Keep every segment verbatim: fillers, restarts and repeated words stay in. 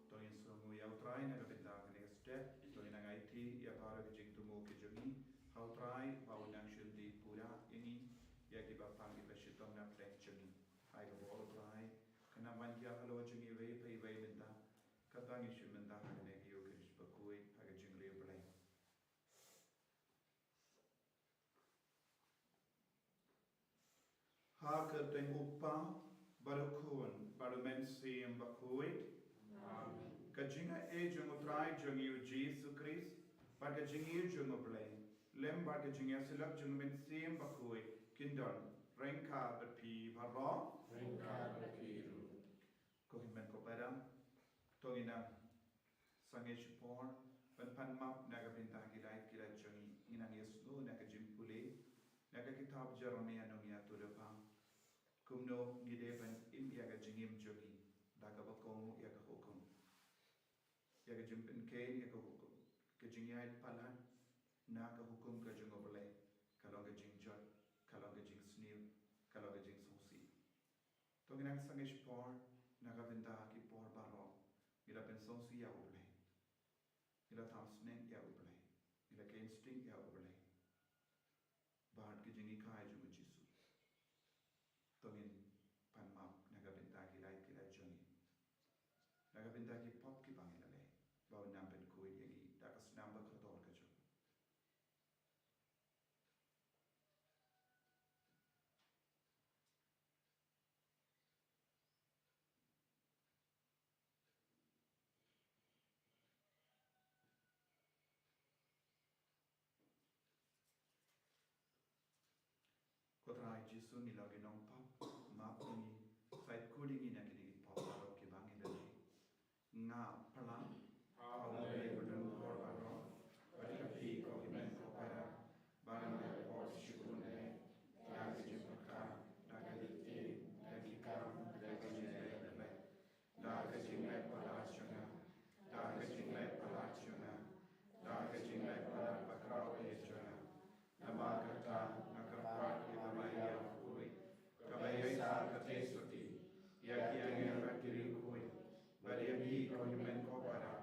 To ngin sngewbha ïa U Trai na ka bynta kane ka step. To ngin nang aiti ïa baroh ki jingthmu ki jong ngi ha U Trai ba un nang shim dih pura ïa ngi, ïa kiba pang kiba shitom na pdeng jong ngi. Ai ka bor U Trai kan nang wan ïa halor jong ngi iwei pa iwei mynta, kaba ngi shim mynta ha kane ka Ïukharist bakhuid ha ka jingriewblei. Ha ka kyrteng U Kpa bad U Khun bad U Mynsiem Bakhuid. Amen. Ka jingaiei jong U Trai jong ngi U Jisu Khrist bad ka jingïeit jong U Blei, lem bad ka jingïasyllok jong U Mynsiem Bakhuid kin don ryngkat bad phi baroh. Ryngkat bad phi ruh. Ko hynmen ko para, to ngin nang sangeh shipor ban pan map na ka bynta ki lait ki lait jong ngi. Ngin nang ïasngew na ka jingpule na ka kitab Jeremaïah nongïathuhlypa, kumno ngi dei ban im ïa ka jingim jong ngi da kaba kohnguh ïa ka hukum, ïa ka jingpynkheiñ ïa ka hukum. Ka jingïaid palat na ka hukum ka jong U Blei ka long ka jingjot, ka long ka jingsniew, ka long ka jingsngewsih. To ngin nang sangeh shipor na ka bynta ki por baroh ngi la pynsngewsih ïa U Blei, ngi la thaw sneng ïa U Blei, ngi la kheiñ sting ïa U Blei bad ki jinghikai jong U Jisu. To ngin pan map na ka bynta ki lait ki lait jong ngi, na ka bynta ki pop kiba ngi la leh, ba un nang pynkhuid ïa ngi da ka snam ba kordor ka jong U. Ko Trai Jisu, ngi long ki nongpop, map ïa ngi, pynkheiñ ïa ngi na kine ki pop baroh kiba ngi la leh. Nga pyrshang ha U Blei badonbor baroh, bad ïa phi ko hynmen ko para, ba ngan leh pop shibun eh, da ka jingpyrkhat, da ka jingïeit, da ki kam, da ka jingïeit. Da ka jingleh palat jong nga, da ka jingleh palat jong nga, da ka jingleh palat bakhraw eh jong nga. Namar kata nga kyrpad ïa ka Maria bakhuid, kaba ïaisah kata sotti ïa ki angel bad ki riewkhuid, bad ïa phi ko hynmen ko para,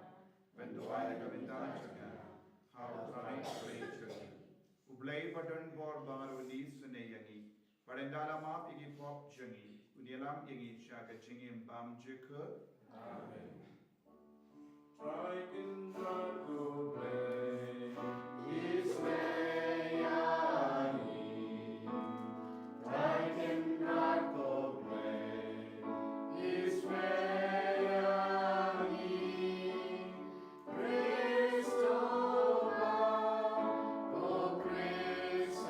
ban duwai ïa ka bynta jong nga ha U Trai U Blei jong ngi. U Blei badonbor baroh un isynei ïa ngi, bad ynda la map ïa ki pop jong ngi, un ïalam ïa ngi sha ka jingim bymjukut. Amen. Trai Kynrad ko Blei, isynei ïa ngi. Trai Kynrad ko Blei, isynei ïa ngi. Khrist, ko Khrist,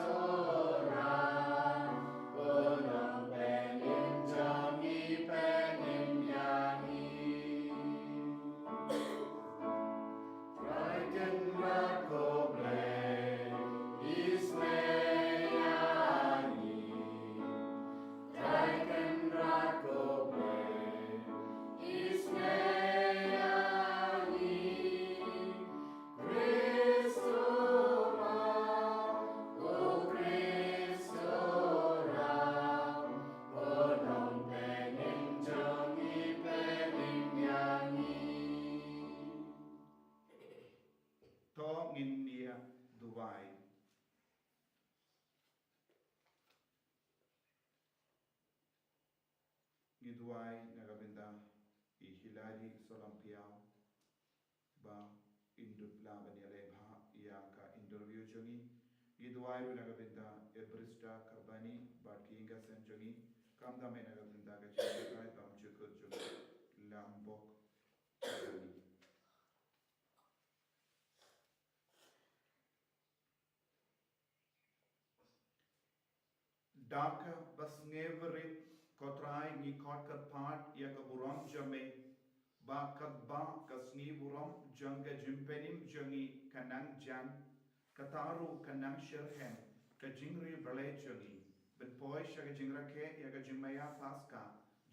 ko Nongpynim jong ngi, pynim ïa ngi. Trai Kynrad Ngi duwai na ka bynta i Hilary Solampiaw ba in dup lah ban ïaleh bha ïa ka interview jong ngi. Ngi duwai ruh na ka bynta Ebrista Karbani bad ki ïing ka sem jong ngi, khamtam eh na ka bynta ka jingïatai bymjukut jong ngi Lambok Karbani. Da kaba sngewrit, ko Trai, ngi khot kyrpad ïa ka burom jong me, ba katba ka sngi burom jong ka jingpynim jong ngi ka nang jan, kata ruh ka nang shyrkhei ka jingriewblei jong ngi ban poi sha ka jingrakhe ïa ka jingmaïa Paska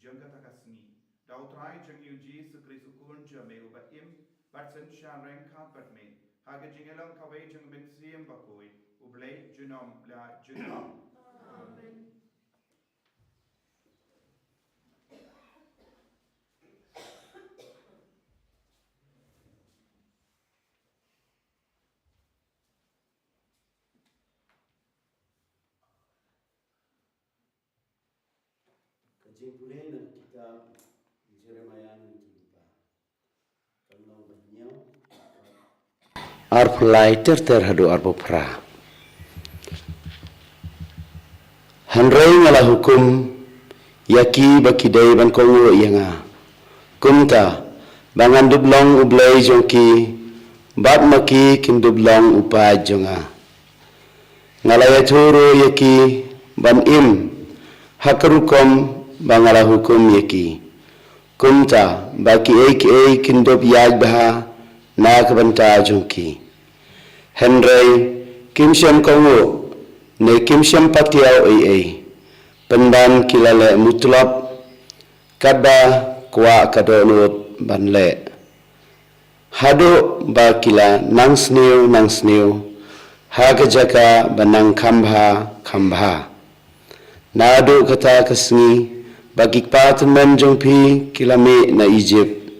jong kata ka sngi. Da U Trai jong ngi U Jisu Khrist U Khun jong me uba im bad synshar ryngkat bad me ha ka jingïalang kawei jong U Mynsiem Bakhuid, U Blei junom la junom. Amen. Ka jingpule na ka kitab Jeremiah na ka lynnong ba hynñiew, arphew lai ter ter haduh arphew phra. Hynrei nga la hukum ïa ki ba ki dei ban kohnguh ïa nga, kumta ba ngan dup long U Blei jong ki bad ma ki kin dup long u paid jong nga. Nga la ïathuh ruh ïa ki ban im ha ka rukom ba nga la hukum ïa ki, kumta ba kiei kiei kin dup ïaid bha na ka bynta jong ki. Hynrei kim shym kohnguh ne kim shym patiaw ei ei, pynban ki la leh mutlop katba kwah ka dohnud ban leh, haduh ba ki la nang sniew nang sniew ha ka jaka ba nang kham bha kham bha. Naduh kata ka sngi ba ki kpa tymmen jong phi ki la mih na Ijipt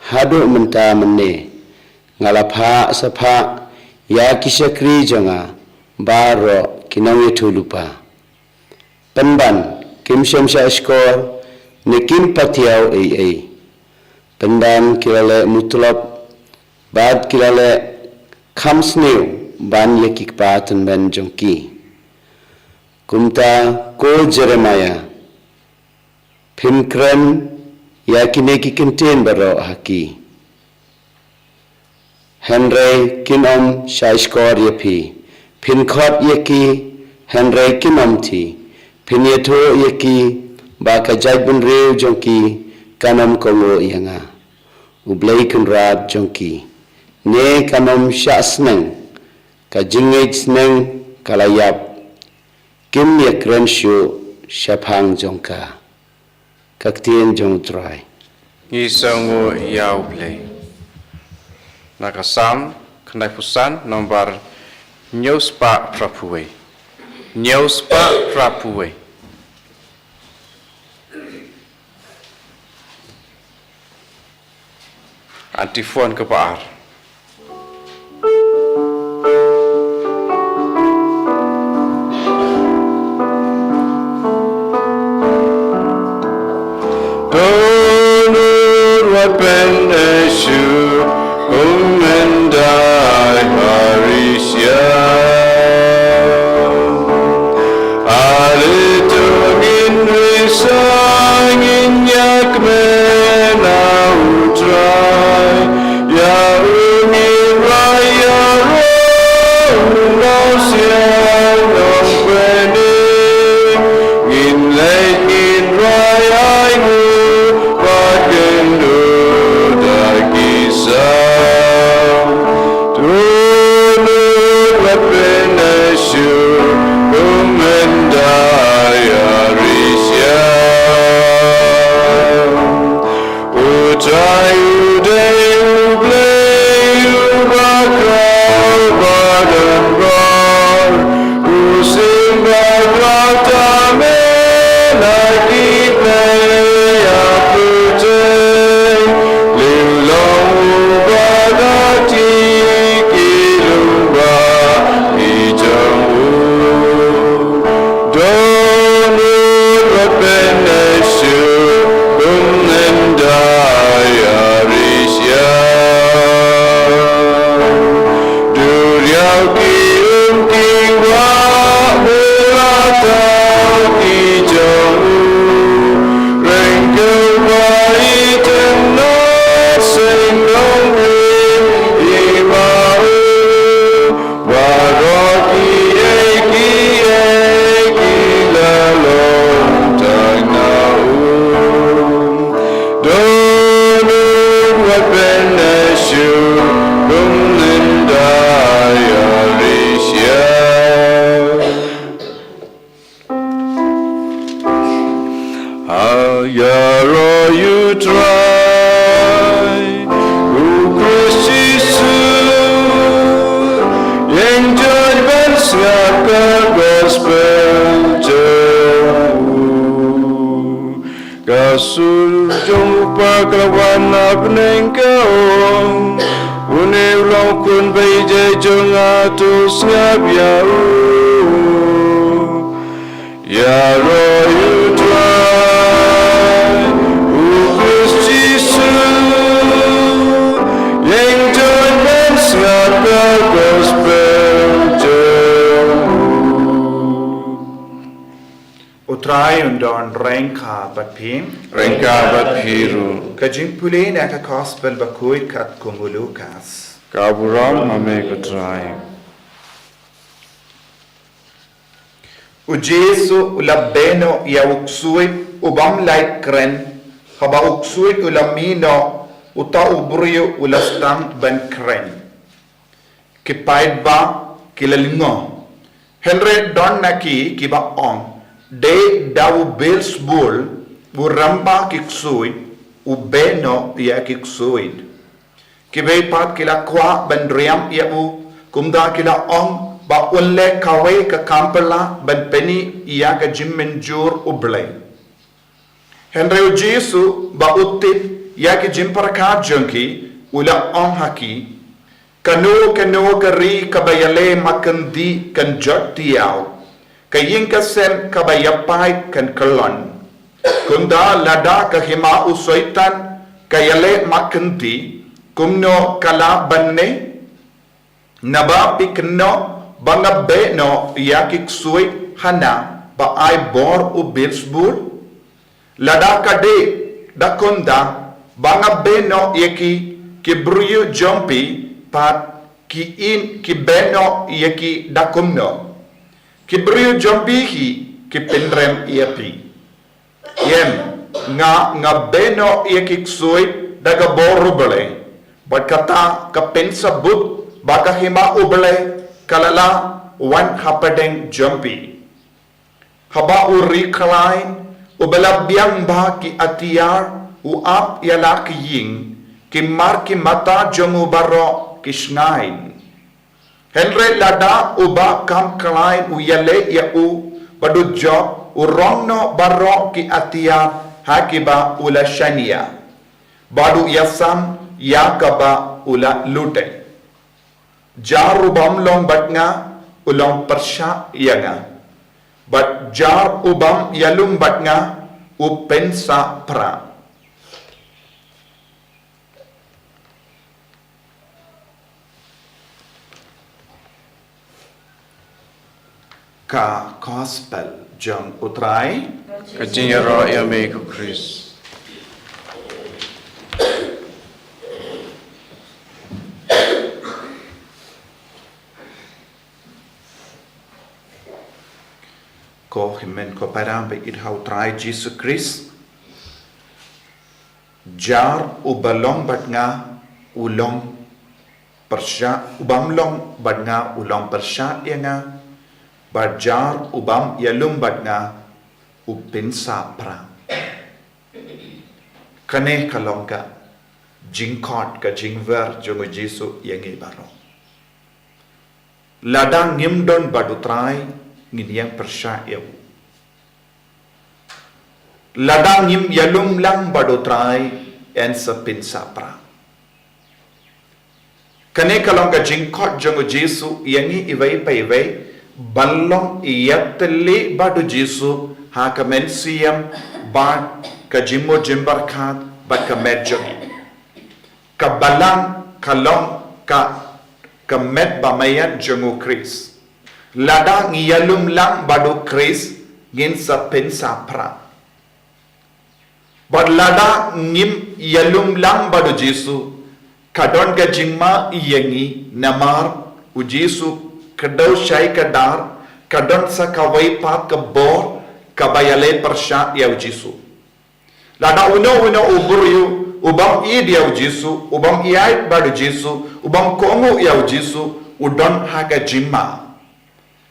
haduh mynta mynne, nga la phah sa phah ïa ki shakri jong nga baroh ki nongïathuhlypa. Pynban kim shym shah shkor ne kim patiaw ei ei, pynban ki la leh mutlop bad ki la leh kham sniew ban ïa ki kpa tymmen jong ki. Kumta ko Jeremiah, phim kren ïa kine ki kyntien baroh ha ki. Hynrei kin ym shah shkor ïa phi. Phin khot ïa ki, hynrei kin ym thied. Phin ïathuh ïa ki ba ka jaitbynriew jong ki kan ym kohnguh ïa nga, U Blei Kynrad jong ki, ne kan ym shah sneng. Ka jingngeit sneng ka la ïap, kim ïakren shuh shaphang jong ka. Ka ktien jong U Trai. Ngi sngewnguh ïa U Blei. Na ka Salm khyndaiphew san, nombar hynñiew spah phraphew wei. Hynñiew spah phraphew wei. Antiphon kaba ar. Dohnud wat pynïasuk, um myndai ha risiang. Ale to ngin risa, ngin ïakmen ha U Trai. Ïa u ngin rai ïaroh, u nongsiang nongpynim. Ngin leit ngin rai ainguh, bad kynduh da ki sam. Dohnud wat pynïasuk, um myndai ha risiang. U Trai u dei U Blei uba khraw ba don ror. U sing ba khraw tymmen ha ki blei ha pyrthei. Lieh long uba da thied ki lyngba ki jong u. Dohnud wat pynïasuk, Ym nenda ïa rishia. Duriaw ki um ki wah, bula ta ki jong u. Reng kew ba i tynat seng dong ri i ba u. Baroh kiei kiei ki la long tang na u. Don u wat pynashu, ym nenda ïa rishia. Ha ïaroh ïa u Trai, u Khrist Jisu, ïeng jot ban sngap ka gospel jong u. Ka sur jong u Kpa ka la wan ha bneng, ka ong, une u long u Khun ba ïeit jong nga, to sngap ïa u. Ïaroh ïa u Trai, u Khrist Jisu, ïeng jot ban sngap ka gospel jong u. U Trai un don ryngkat bad phi. Ryngkat bad phi ruh. Ka jingpule na ka gospel bakhuid katkum u Lukas. Ka burom ha me ko Trai. U Jisu u la beh noh ïa u ksuid u bym lait kren, haba u ksuid u la mih noh, uta u briew u la sdang ban kren. Ki paidbah ki la lyngngoh. Hynrei don na ki kiba ong, dei da u Beelzebul, u rangbah ki ksuid, u beh noh ïa ki ksuid. Kiwei pat ki la kwah ban riam ïa u, kumta ki la ong ba un leh kawei ka kam phylla ban pyni ïa ka jingmynjur U Blei. Hynrei u Jisu ba u tip ïa ki jingpyrkhat jong ki, u la ong ha ki, kano kano ka ri kaba ïaleh markynti kan jot diaw, ka ïing ka sem kaba ïapaid kan kyllon. Kumta lada ka hima u Soitan ka ïaleh markynti, kumno ka lah ban leh? Naba phi kynnoh ba nga beh noh ïa ki ksuid hana ba ai bor u Beelzebul? Lada ka dei da kumta ba nga beh noh ïa ki, ki briew jong phi pat ki in ki beh noh ïa ki da kumno? Ki briew jong phi hi ki pynrem ïa phi. Ïeng, nga, nga beh noh ïa ki ksuid da ka bor U Blei. Bad kata ka pynsabut ba ka hima U Blei ka la lah wan hapdeng jong phi. Haba u ri khlaiñ uba la biang bha ki atiar u ap ïa la ki ïing, ki mar ki mata jong u baroh ki shngaiñ. Hynrei lada uba kam khlaiñ u ïaleh ïa u bad u jop, u rong noh baroh ki atiar ha kiba u la shaniah, bad u ïasam ïa kaba u la lute. Jar u bym long bad nga u long pyrshah ïa nga, bad jar u bym ïalum bad nga u pynsah pra. Ka Gospel jong U Trai. Ka jingïaroh ïa me ko Khrist. Ko hynmen ko para ba ïeit ha U Trai Jisu Khrist. Jar uba long bad nga u long pyrshah, u bym long bad nga u long pyrshah ïa nga, bad jar u bym ïalum bad nga u pynsah pra. Kane ka long ka jingkhot, ka jingwer jong u Jisu ïa ngi baroh. Lada ngim don bad U Trai, ngin ïeng pyrshah ïa u. Lada ngim ïalum lang bad U Trai, yn sa pynsah pra. Kane ka long ka jingkhot jong u Jisu ïa ngi iwei pa iwei ban long ïatylli bad u Jisu ha ka mynsiem bad ka jingmut jingpyrkhat bad ka met jong ngi. Ka balang ka long ka, ka met ba meiñ jong u Khrist. Lada ngi ïalum lang bad u Khrist, ngin sa pynsaphriang. Bad lada ngim ïalum lang bad u Jisu, ka don ka jingma ïa ngi namar u Jisu ka dei shai ka dar, ka don sa kawei pat ka bor, kaba ïaleh pyrshah ïa u Jisu. Lada uno uno u briew u bym ïeit ïa u Jisu, u bym ïaid bad u Jisu, u bym kohnguh ïa u Jisu, u don ha ka jingma.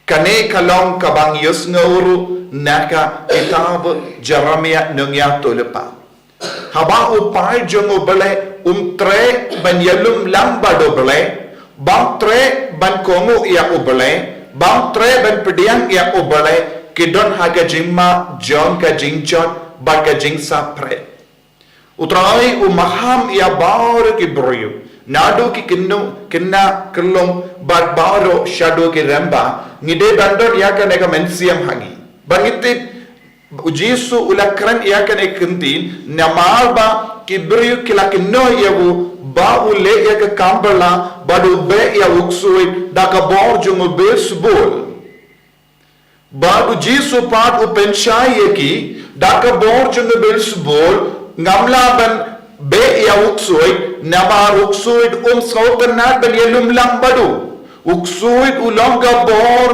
Kane ka long kaba ngi ïohsngew ruh na ka kitab Jeremiah nongïathuhlypa. Haba u paid jong u Blei um treh ban ïalum lang bad u Blei, bym treh ban kohnguh ïa u Blei, bym treh ban pdiang ïa u Blei, ki don ha ka jingma jong ka jingjot bad ka jingsaphriang. U Trai u maham ïa baroh ki briew, naduh ki kynnoh, khynnah, khyllung bad baroh shaduh ki rangbah. Ngi dei ban don ïa kane ka mynsiem ha ngi. Ba ngi tip u Jisu u la kren ïa kane ka ktien namar ba ki briew ki la kynnoh ïa u ba u leh ïa ka kam bylla bad u beh ïa u ksuid da ka bor jong u Beelzebul. Bad u Jisu pat u pynshai ïa ki, da ka bor jong u Beelzebul ngam lah ban beh ïa u ksuid, namar u ksuid um sngewtynnad ban ïalum lang bad u. U ksuid u long ka bor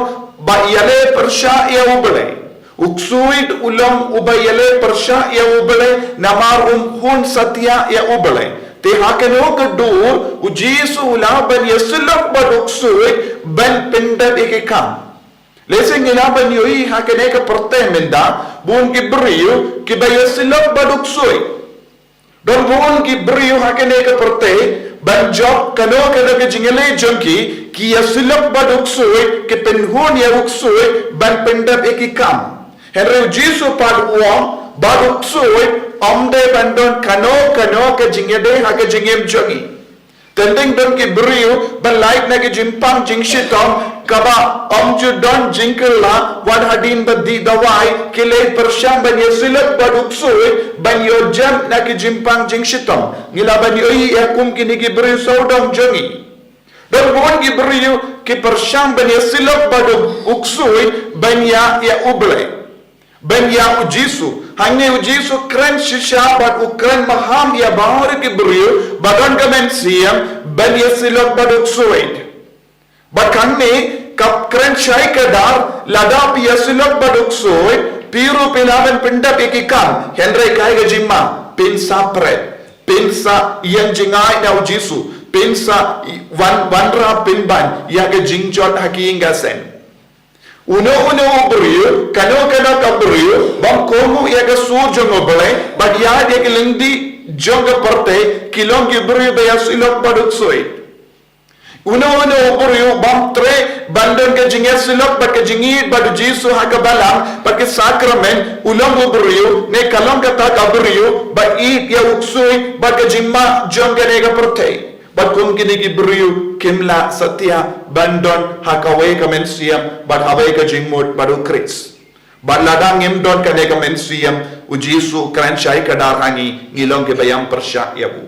ba ïaleh pyrshah ïa u Blei. U ksuid u long uba ïaleh pyrshah ïa u Blei, namar um hun satia ïa u Blei. Te ha kano ka dur u Jisu u lah ban ïasyllok bad u ksuid ban pyndep ïa ki kam. Lehse ngi lah ban ïohi ha kane ka pyrthei mynta, bun ki briew kiba ïasyllok bad u ksuid. Don bun ki briew ha kane ka pyrthei, ban jop kano kano ka jingïaleh jong ki, ki ïasyllok bad u ksuid, ki pynhun ïa u ksuid ban pyndep ïa ki kam. Hynrei u Jisu pat u ong ba u ksuid um dei ban don kano kano ka jingïadei ha ka jingim jong ngi. Teng teng don ki briew ba lait na ki jingpang jingshitom, kaba ym ju don jingkylla, wat hadien ba dih dawai, ki leit pyrshang ban ïasyllok bad u ksuid ban ïoh jem na ki jingpang jingshitom. Ngi lah ban ïohi ïa kum kine ki briew sawdong jong ngi. Don bun ki briew ki pyrshang ban ïasyllok bad u ksuid ban ïa ïa u Blei. Ban ïa u Jisu. Hangne u Jisu kren shisha bad u kren maham ïa baroh ki briew ba don ka mynsiem ban ïasyllok bad u ksuid. Bad hangne ka kren shai ka dar, lada phi ïasyllok bad u ksuid, phi ruh phi lah ban pyndep ïa ki kam, hynrei kaei ka jingma, phin sa pret, phin sa ïeng jngai na u Jisu, phin sa wan, wanrah pynban ïa ka jingjot ha ka ïing ka sem. Uno uno u briew, kano kano ka briew bym kohnguh ïa ka sur jong u Blei bad ïaid ïa ki lynti jong ka pyrthei, ki long ki briew ba ïasyllok bad u ksuid. Uno uno u briew bym treh ban don ka jingïasyllok bad ka jingïeit bad u Jisu ha ka balang bad ki sakramen, u long u briew ne ka long kata ka briew ba ïeit ïa u ksuid bad ka jingma jong kane ka pyrthei. Bad kum kine ki briew kim lah satia ban don ha kawei ka mynsiem bad ha kawei ka jingmut bad u Khrist. Bad lada ngim don kane ka mynsiem, u Jisu kren shai ka dar ha ngi, ngi long kiba ïeng pyrshah ïa u.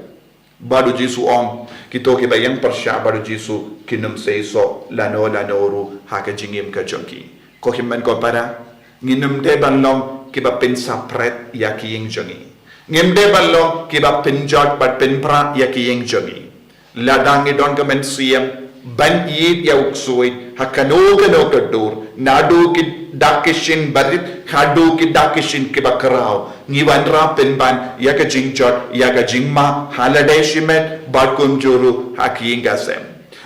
Bad u Jisu ong, kito kiba ïeng pyrshah bad u Jisu kin ym sei soh lano lano ruh ha ka jingim ka jong ki. Ko hynmen ko para, ngin ym dei ban long kiba pynsa pret ïa ki ïing jong ngi. Ngim dei ban long kiba pynjot bad pynpra ïa ki ïing jong ngi. Lada ngi don ka mynsiem ban ïeit ïa u ksuid ha kano kano ka dur, naduh ki dak ki shin barit haduh ki dak ki shin kiba khraw, ngi wanrah pynban ïa ka jingjot ïa ka jingma ha lade shimet bad kumjuh ruh ha ki ïing ka sem.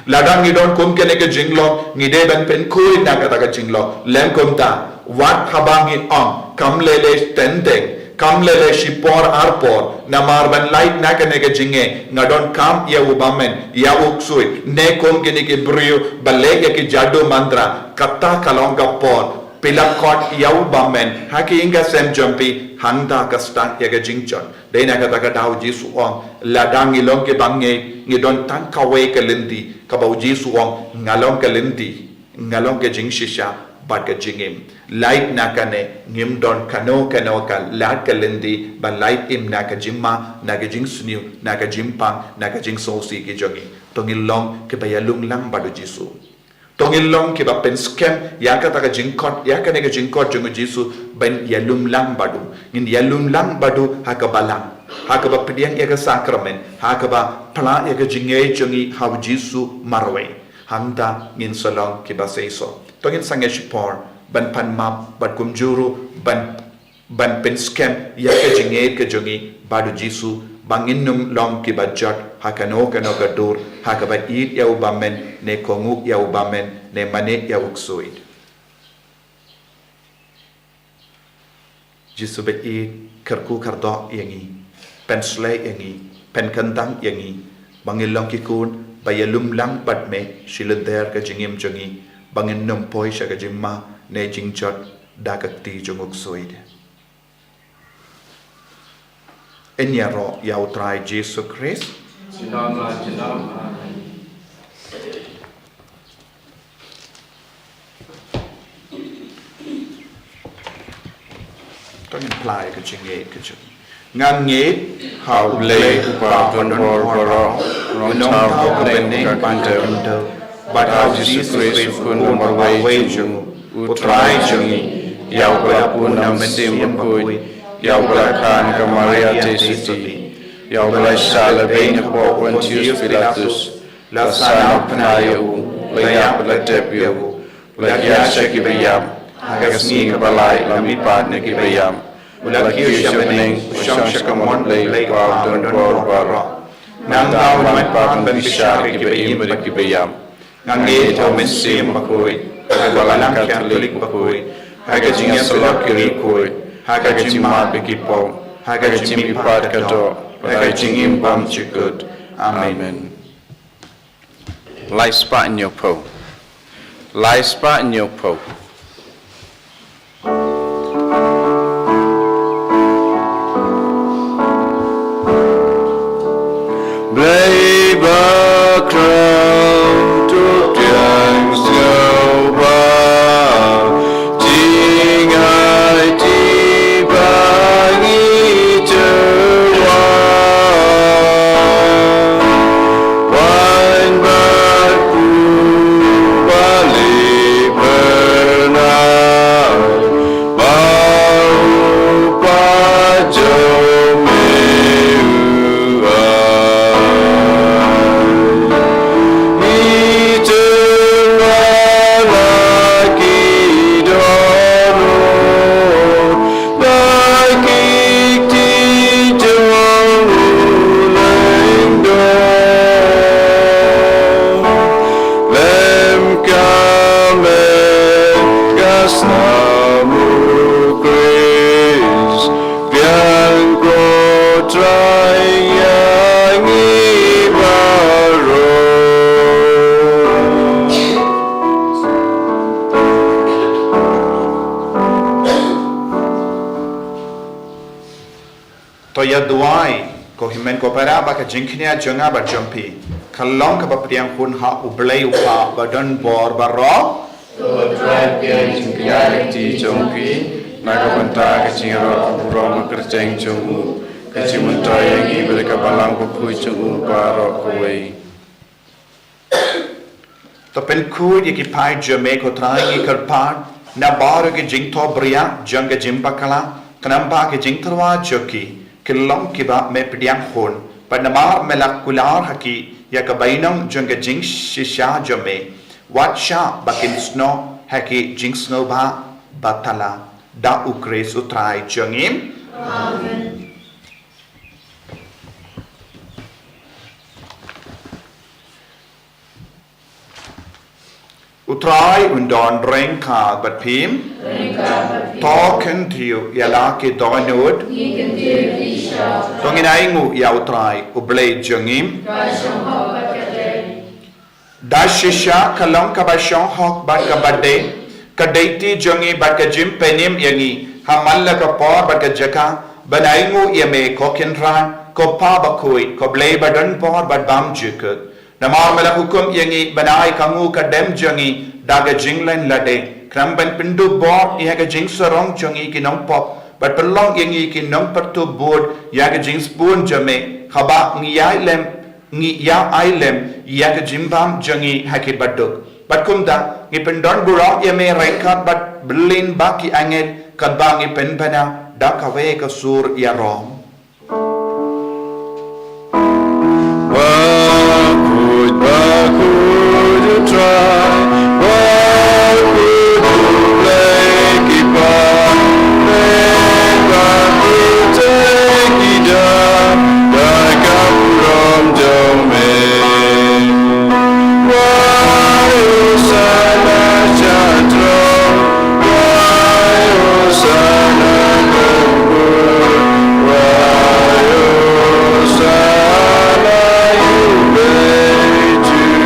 Lada ngi don kum kane ka jinglong, ngi dei ban pynkhuid na kata ka jinglong. Lem kumta, wat haba ngi ong, kam lei lei teng teng, kam lei lei shi por ar por, namar ban lait na kane ka jingeh, nga don kam ïa u bymmen, ïa u ksuid, ne kum kine ki briew ba leh ïa ki jadu mantra, kata ka long ka por, phi la khot ïa u bymmen ha ki ïing ka sem jong phi, hangta ka stad ïa ka jingjot. Dei na kata ka daw u Jisu u ong, lada ngi long kiba ngeit, ngi don tang kawei ka lynti, kaba u Jisu u ong, nga long ka lynti, nga long ka jingshisha, bad ka jingim. Lait na kane, ngim don kano kano ka lad ka lynti ban lait im na ka jingma, na ka jingsniew, na ka jingpang, na ka jingsngewsih ki jong ngi. To ngin long kiba ïalum lang bad u Jisu. To ngin long kiba pynskhem ïa kata ka jingkhot, ïa kane ka jingkhot jong u Jisu ban ïalum lang bad u. Ngin ïalum lang bad u ha kaba lang, ha kaba pdiang ïa ka sakramen, ha kaba phla ïa ka jingngeit jong ngi ha u Jisu marwei. Hangta ngin sa long kiba seisoh. To ngin sangeh shipor ban pan map bad kumjuh ruh ban, ban pynskhem ïa ka jingngeit ka jong ngi bad u Jisu, ba ngin ym long kiba jot ha kano kano ka dur, ha kaba ïeit ïa u bymmen, ne kohnguh ïa u bymmen, ne mane ïa u ksuid. Jisu ba ïeit, kyrkhu kyrdoh ïa ngi, pynshlei ïa ngi, pynkyndang ïa ngi, ba ngin long ki khun ba ïalum lang bad me shi lynter ka jingim jong ngi, ba ngin ym poi sha ka jingma ne jingjot da ka kti jong u ksuid. Ngin ïaroh ïa u Trai Jisu Khrist. Junom la junom. Amen. To ngin phla ïa ka jingngeit ka jong ngi. Nga ngeit ha u Blei u Kpa badonbor baroh, u nongthaw ha bneng bad ha u Jisu Khrist u Khun ba marwei jong u, u Trai jong ngi, ïa uba la bun na u Mynsiem Bakhuid, ïa uba la kha na ka Maria Theisotti, ïa uba la shah lehbeiñ hapoh Pontius Pilatus, la sah nongphna ïa u, la ïap, la dep ïa u, la hiar sha kiba ïap, ha ka sngi kaba lai la mihpat na kiba ïap, la kiew sha bneng, u shong sha ka mon Blei u Kpa badonbor baroh. Nangta un wan pat ban bishar ïa kiba im bad kiba ïap. Nga ngeit ha u Mynsiem Bakhuid, ha ka Balang Katholik bakhuid, ha ka jingïasyllok ki riewkhuid, ha ka jingmap ïa ki pop, ha ka jingmihpat ka doh, ha ka jingim bymjukut. Amen. Lai spah hynñiewphew. Lai spah hynñiewphew. Blei bakhraw, to pdiang sngewbha, jingaiti ba ngi tyrwa. Wan bad u Blei Bernard, ba u Kpa jong me u ai. Ngi tyrwa la ki dohnud, ba ki kti jong u lyngdoh. Lem ka met ka snam u Khrist, biang ko Trai ïa ngi baroh. To ïa duwai, ko hynmen ko para, ba ka jingkñia jong nga bad jong phi kan long kaba pdiang hun ha u Blei u Kpa badonbor baroh. To Trai, pdiang jingkñia ïa ka kti jong phi na ka bynta ka jingïaroh ka burom ka kyrteng jong u, ka jingmyntoi ïa ngi bad ïa ka Balang Bakhuid jong u baroh kawei. To pynkhuid ïa ki paid jong me ko Trai, ngi kyrpad na baroh ki jingthohbria jong ka jingbakla, khnang ba ki jingtyrwa jong ki kin long kiba me pdiang hun, bad namar me la kular ha ki ïa ka bainong jong ka jingshisha jong me, wat shah ba kin snoh ha ki jingsngewbha ba tala, da u Khrist u Trai jong ngi. Amen. U Trai un don ryngkat bad phi. Ryngkat bad phi. To kyntiew ïa la ki dohnud. Ngi kyntiew ïa phi sha. To ngin ainguh ïa u Trai u Blei jong ngi. Ka shong hok bad ka dei. Da shisha ka long kaba shong hok bad kaba dei ka dei kti jong ngi bad ka jingpynim ïa ngi ha man la ka por bad ka jaka ban ainguh ïa me ko Kynrad, ko Kpa Bakhuid, ko Blei badonbor bad bymjukut. Namar me la hukum ïa ngi ban ai ka nguh ka dem jong ngi da ka jinglen lade, Khnang ban pynduh bor ïa ka jingsarong jong ngi ki nongpop, bad pynlong ïa ngi ki nongpyrtuh bud ïa ka jingsbun jong me, haba ngi ïai lem, ngi ïa ai lem ïa ka jingbam jong ngi ha ki baduk. Bad kumta, ngi pyndon burom ïa me ryngkat bad byllien bad ki angel, katba ngi pynbna da kawei ka sur ïarom. Bakhuid, bakhuid U Trai, bakhuid U Blei ki paidbah, bakhuid ki dap da ka burom jong me. Wai Hosana sha throne, wai Hosana kyrpad, wai Hosana ïa U Blei junom.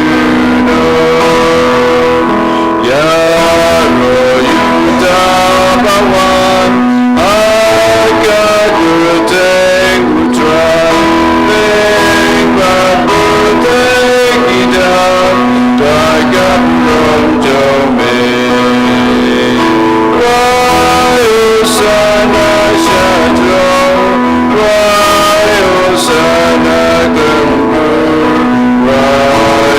Ïa roi uta ba wan ha ka kyrteng U Trai, lyngba pyrthei ki dap da ka burom jong me. Wai Hosana sha throne, wai Hosana kyrpad, wai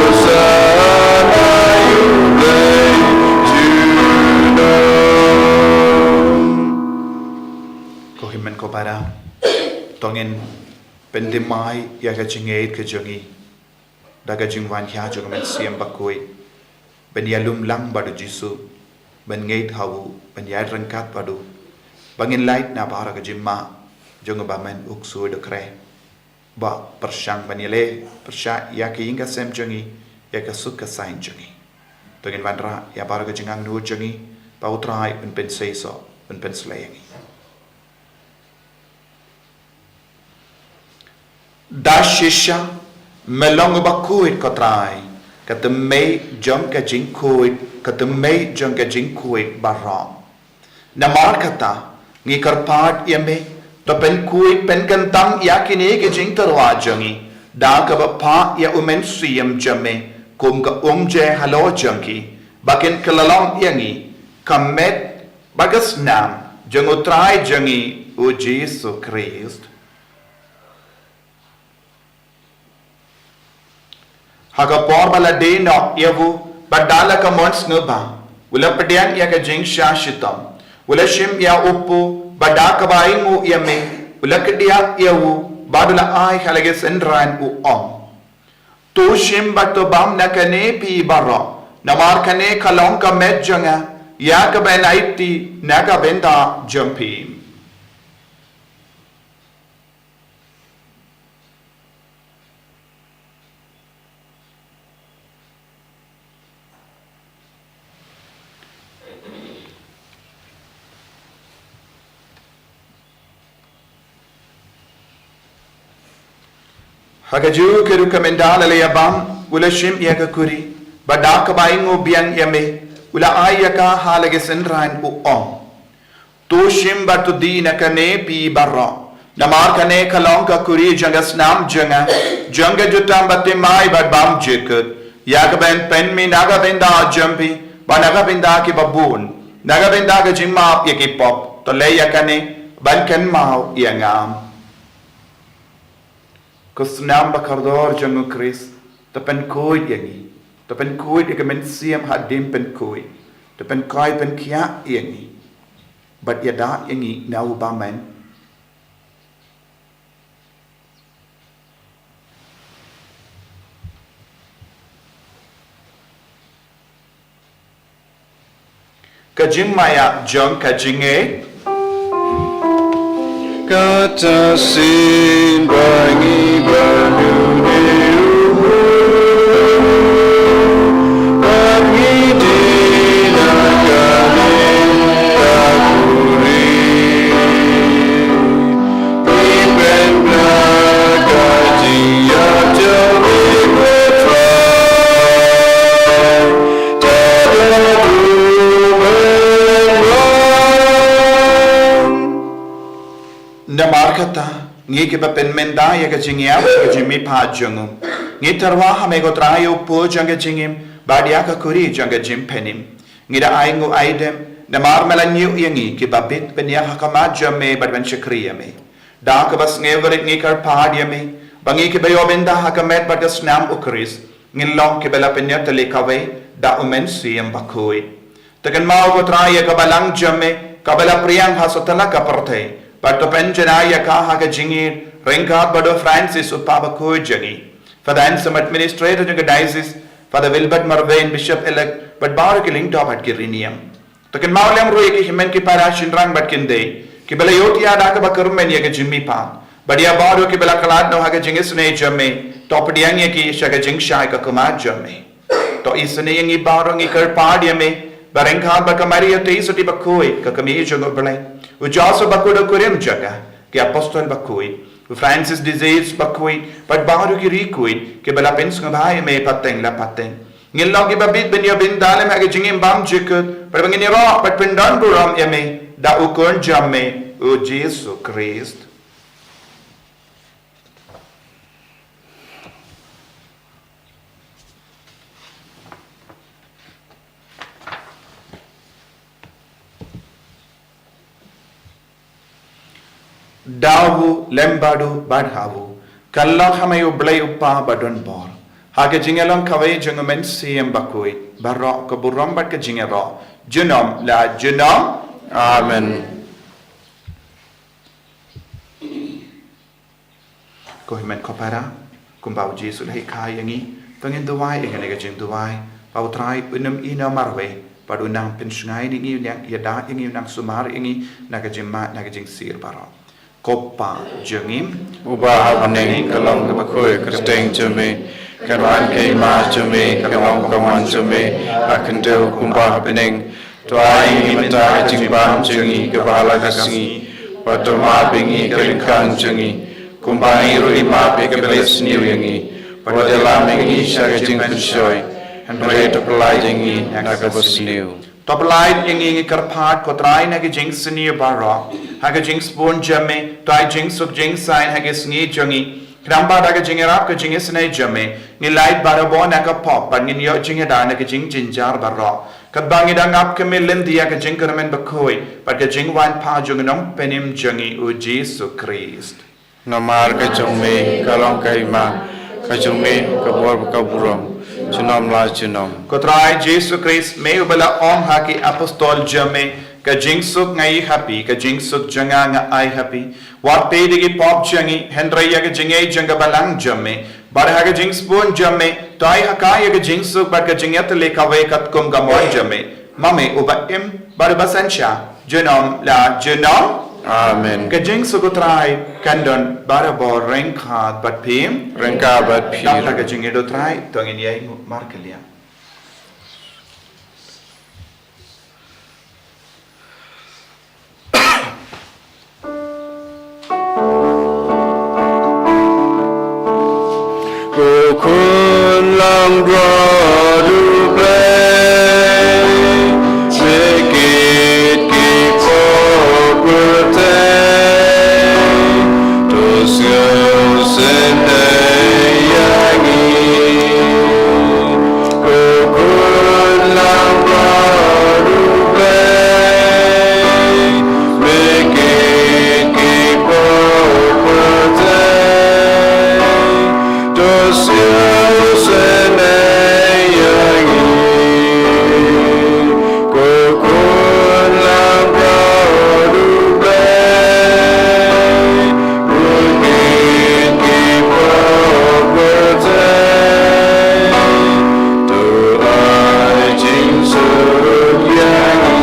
Hosana ïa U Blei junom. Ko hynmen ko para, to ngin pynthymmai ïa ka jingngeit ka jong ngi da ka jingwan ïa jong ka Mynsiem Bakhuid, ban ïalum lang bad U Jisu, ban ngeit ha u, ban ïaid ryngkat bad u, ba ngin lait na baroh ka jingma jong u Bamon U Ksuid U Khreh, ba pyrshang ban ïaleh pyrshah ïa ka ïing ka sem jong ngi, ïa ka suk ka saiñ jong ngi. To ngin wanrah ïa baroh ka jingangnud jong ngi, ba U Trai un pynseisoh, un pynsleh ïa ngi. Da shisha, me long uba khuid ko Trai, ka tymmen jong ka jingkhuid, ka tymmen jong ka jingkhuid baroh. Namar kata, ngi kyrpad ïa me, to pynkhuid pynkyntang ïa kine ki jingtyrwa jong ngi, da kaba phah ïa U Mynsiem jong me kum ka umjai halor jong ki, ba kin kylla long ïa ngi ka met bad ka snam jong U Trai jong ngi U Jisu Khrist. Ha ka por ba la die noh ïa u, bad da la ka mon sngewbha, u la pdiang ïa ka jingshah shitom, u la shim ïa u kpu, bad da kaba ainguh ïa me, u la kdiah ïa u, bad u la ai ha la ki synran, u ong: To shim bad to bam na kane phi baroh, namar kane ka long ka met jong nga, ïa kaban aiti na ka bynta jong phi. Ha kajuh ka rukom ynda la ïa bam, u la shim ïa ka kuri, bad da kaba ainguh biang ïa me, u la ai ïa ka ha la ki synran, u ong: To shim bad to die na kane phi baroh, namar kane ka long ka kuri jong ka snam jong nga, jong ka jutang bathymmai bad bymjukut, ïa kaban pynmih na ka bynta jong phi, bad na ka bynta kiba bun, na ka bynta ka jingmap ïa ki pop. To leh ïa kane ban kynmaw ïa nga. Ko snam ba kordor jong U Khrist, to pynkhuid ïa ngi, to pynkhuid ïa ka mynsiem hadien pynkhuid, to pynkoit pynkhiah ïa ngi, bad ïada ïa ngi na u Bamon. Ka jingmaïa jong ka jingngeit. Kata sien ba ngi ba ngi u, ba ngi die na kane ka kuri. Namar kata, ngi kiba pynmynta ïa ka jingïap, ka jingmihpat jong u, ngi tyrwa ha me ko Trai, u kpu jong ka jingim, bad ïa ka kuri jong ka jingpynim. Ngi da ai nguh ai dem namar me la ñiew ïa ngi kiba bit ban ïaid ha khmat jong me bad ban shakri ïa me. Da kaba sngewrit ngi kyrpad ïa me ba ngi kiba ïoh bynta ha ka met bad ka snam u Khrist, ngin long kiba la pynïatylli kawei da u Mynsiem Bakhuid. Te kynmaw ko Trai ïa ka balang jong me kaba la pdiang ha satlak ka pyrthei, bad to pynjanai ïa ka ha ka jingïeit ryngkat bad u Francis u Papa bakhuid jong ngi, Father Anselm, Administrator jong ka Diocese, Father Wilbert Marwein, Bishop Elect, bad baroh ki lyngdoh bad ki riewniam. To kynmaw lem ruh ïa ki hynmen ki para shynrang bad ki khyndai kiba la ïoh thiah da kaba kyrmen ïa ka jingmihpat, bad ïa baroh kiba la khlad noh ha ka jingisynei jong me, to pdiang ïa ki sha ka jingshai ka khmat jong me. To isynei ïa ngi baroh, ngi kyrpad ïa me ba ryngkat bad ka Maria Theisotti bakhuid, ka kmie jong u Blei, u Joseph bakhuid u kurim jong ka, ki apostol bakhuid, u Francis de Sales bakhuid, bad baroh ki riewkhuid kiba la pynsngewbha ïa me pateng la pateng, ngin long kiba bit ban ïoh bynta lem ha ka jingim bymjukut, bad ba ngin ïaroh bad pyndonburom ïa me da u Khun jong me u Jisu Khrist. Da u lem bad u bad ha u, kyllon ha me u Blei u Kpa badonbor, ha ka jingïalong kawei jong u Mynsiem Bakhuid, baroh ka burom bad ka jingïaroh junom la junom. Amen. Ko hynmen ko para, kumba u Jisu u la hikai ïa ngi, to ngin duwai ïa ngi ha kane ka jingduwai ba u Trai un ym ïehnoh marwei, bad un nang pynshngaiñ ïa ngi, un nang ïada ïa ngi, un nang sumar ïa ngi na ka jingmad, na ka jingsiew baroh. Ko Kpa jong ngi uba ha bneng, ka long kaba khuid ka kyrteng jong me, kan wan ka hima jong me, kan long ka mon jong me ha khyndew kumba ha bneng. To ai ïa ngi mynta ka jingbam jong ngi kaba ha la ka sngi, bad to map ïa ngi ka ryngkang jong ngi, kumba ngi ruh ngi map ïa kiba leh sniew ïa ngi, bad wat ïalam ïa ngi sha ka jingpynshoi, hynrei to pyllait ïa ngi na kaba sniew. To pyllait ïa ngi, ngi kyrpad ko Trai, na ka jingsniew baroh, ha ka jingsbun jong me to ai jingsuk jingsaiñ ha ka sngi jong ngi. Khnang ba da ka jingïarap ka jingisynei jong me ngin lait barabor na ka pop, bad ngin ïoh jingïada na ka jingjynjar baroh, katba ngi dang ap khmih lynti ïa ka jingkyrmen bakhuid bad ka jingwan phah jong u Nongpynim jong ngi u Jisu Khrist. Namar ka jong me ka long ka hima, ka jong me ka bor bad ka burom junom la junom. Ko Trai Jisu Khrist, me uba la ong ha ki apostol jong me, ka jingsuk nga ïoh ha phi, ka jingsuk jong nga nga ai ha phi. Wat peit ïa ki pop jong ngi, hynrei ïa ka jingaiei jong ka balang jong me, bad ha ka jingsbun jong me to ai ha ka ïa ka jingsuk bad ka jingïatylli kawei katkum ka mon jong me, ma me uba im bad uba synshar junom la junom. Amen. Ka jingsuk u Trai kan don barabor ryngkat bad phi. Ryngkat bad phi. Dap da ka jingïeit u Trai to ngin ïai nguh markylliang. Ko Khun langbrot U Blei, me kit ki pop pyrthei, to sngewsynei ïa ngi. Ko Khun langbrot U Blei, me kit ki pop pyrthei, to sngewsynei ïa ngi. Ko Khun langbrot U Blei, me kit ki pop pyrthei, to ai jingsuk ïa ngi.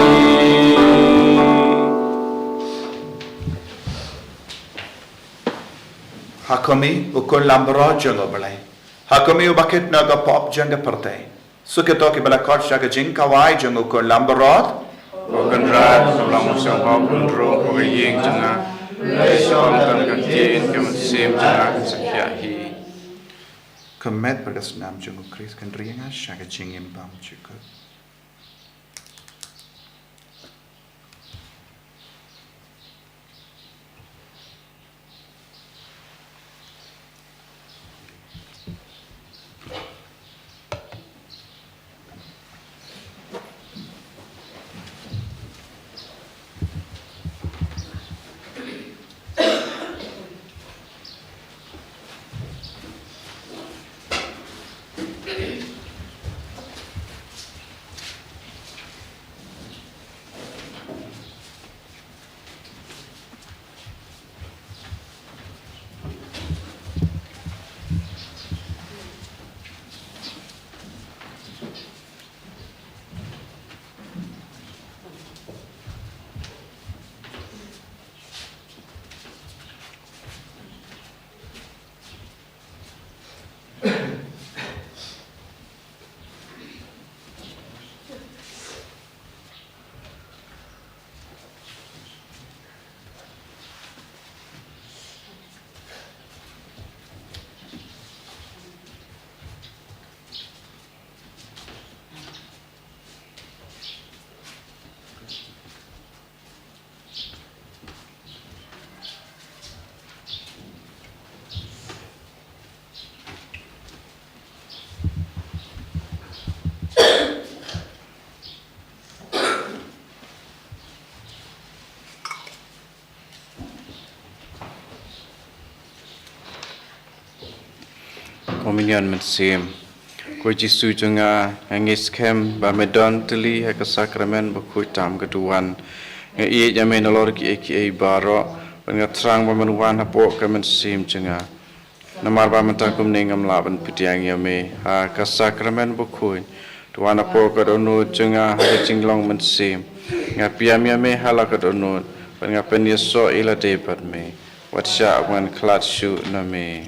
Ha khmih, U Khun langbrot jong U Blei. Ha khmih, uba kit noh ka pop jong ka pyrthei. Suk ïa kito kiba la khot sha ka jingkhawai jong U Khun langbrot. Ko Kynrad, to long u sngewbha u khunru ha ka ïing jong nga. Lei sha ka kyntien ka mynsiem jong nga kan sa khiah hi. Ka met bad ka snam jong U Khrist kan ri ïa nga sha ka jingim bymjukut. Mynion Mynsiem. Ko Jisu jong nga, nga ngeit skhem ba me don tylli ha ka sakramen bakhuid tam ka duwan. Nga ïeit ïa me nalor kiei kiei baroh, bad nga thrang ba men wan hapoh ka mynsiem jong nga. Namar ba mynta kumne ngam lah ban pdiang ïa me ha ka sakramen bakhuid. To wan hapoh ka dohnud jong nga ha ka jinglong mynsiem. Nga pdiang ïa me ha la ka dohnud, bad nga pynïasoh ïa lade bad me. Wat shah ban khlad shuh na me.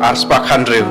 Ar spah hynriew.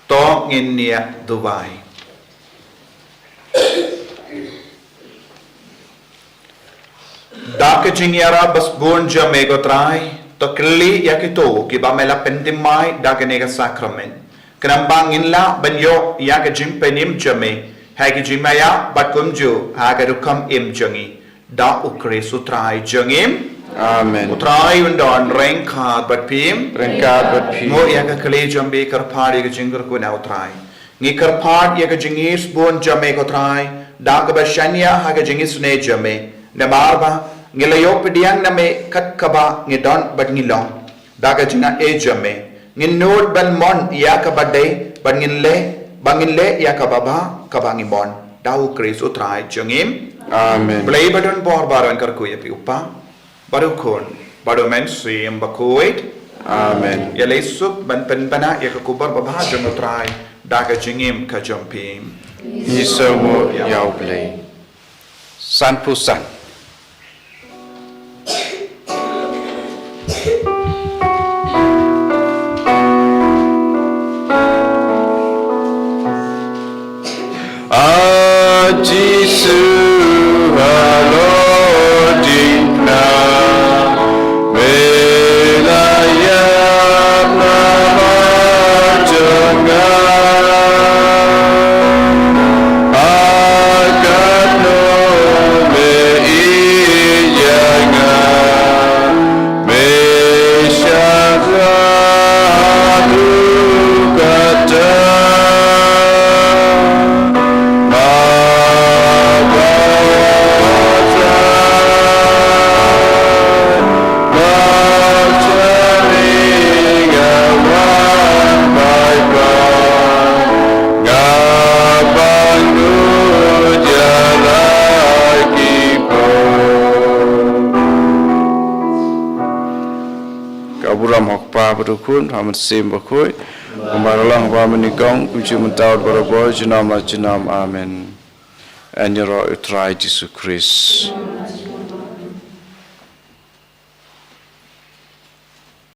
To ngin ïa duwai. Da ka jingïarap ba sbun jong me ko Trai, to kylli ïa kito kiba me la pynthymmai da kane ka sakramen. Khnang ba ngin lah ban ïoh ïa ka jingpynim jong me ha ka jingmaïa bad kumjuh ha ka rukom im jong ngi. Da u Khrist u Trai jong ngi. Amen. U Trai un don ryngkat bad phi. Ryngkat bad phi. Mo ïa ka kali jong me, kyrpad ïa ka jingkyrkhu na u Trai. Ngi kyrpad ïa ka jingisbun jong me ko Trai, da kaba shaniah ha ka jingisynei jong me. Namar ba ngi la ïoh pdiang na me kat kaba ngi don bad ngi long. Da ka jingaiei jong me, ngin nud ban mon ïa kaba dei, ban ngin leh, ba ngin leh ïa kaba bha, kaba ngi mon. Da u Khrist u Trai jong ngi. Amen. Blei ba don bor baroh un kyrkhu ïa phi u Kpa, Bad u Khun, bad u Mynsiem Bakhuid. Amen. Ïaleh suk ban pynbna ïa ka khubor babha jong u Trai da ka jingim ka jong phi. Ngi sngewbha ïa u Blei. San phew san. A Jisu, halor jingkyrkhu, me la ïap na ka bynta jong nga. Ha katno me ïeit ïa nga, me shah haduh katta. Ma ba Ka burom ha u Kpa bad u Khun, ha u Mynsiem Bakhuid, kumba la long ha ba mynnyngkong, kumjuh mynta bad barabor, junom la junom. Amen. Yn ïaroh ïa u Trai Jisu Khrist.